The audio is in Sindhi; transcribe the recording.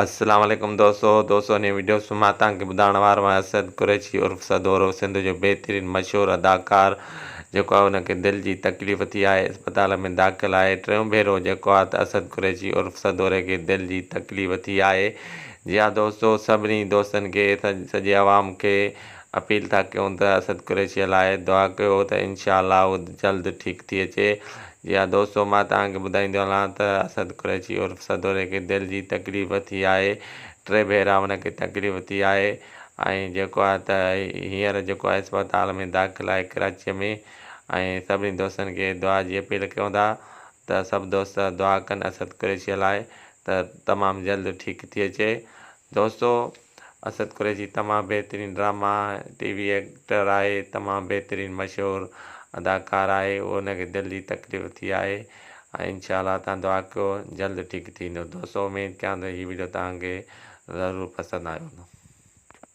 السلام عليڪم دوستو دوستو هن وڊيو ۾ مان توهان کي ٻڌائڻ وارو آهيان اسد قريشي عرف سدورو سنڌ جو بهترين مشهور اداڪار جيڪو آهي ان کي دل جي تڪليف ٿي آهي اسپتال ۾ داخل آهي ٽيون ڀيرو جيڪو آهي ته اسد قريشي عرف سدوري کي دل جي تڪليف ٿي آهي جي ها دوستو سڀني دوستن کي سڄي عوام کي اپيل ٿا ڪيون ته اسد قريشي لاء دعا ڪيو ته انشاء الله هو جلد ٺيڪ ٿي اچي جي ها دوستو مان توهان کي ٻڌائيندو هلان ته اسد قريشي عرف سدوري کي دل جي تڪليف ٿي آهي ٽي ڀيرا هن کي تڪليف ٿي آهي ۽ جيڪو آهي ته هينئر جيڪو آهي اسپتال ۾ داخل آهي ڪراچيء ۾ ۽ سڀني دوستن کي دعا جي اپيل ڪيون ٿا ته سڀ دوست دعا ڪن اسد قريشي لاء ته تمام جلد ٺيڪ ٿي اچي دوستو اسد قريشي تمام بهترين ڊراما ٽي وي ايڪٽر آهي تمام بهترين مشهور اداڪار آهي ان کي دل جي تڪليف ٿي آهي ۽ انشاء الله تان دعا ڪيو جلد ٺيڪ ٿيندو دوستو اميد ڪيان ٿو هي وڊيو توهان کي ضرور پسند آيو هوندو.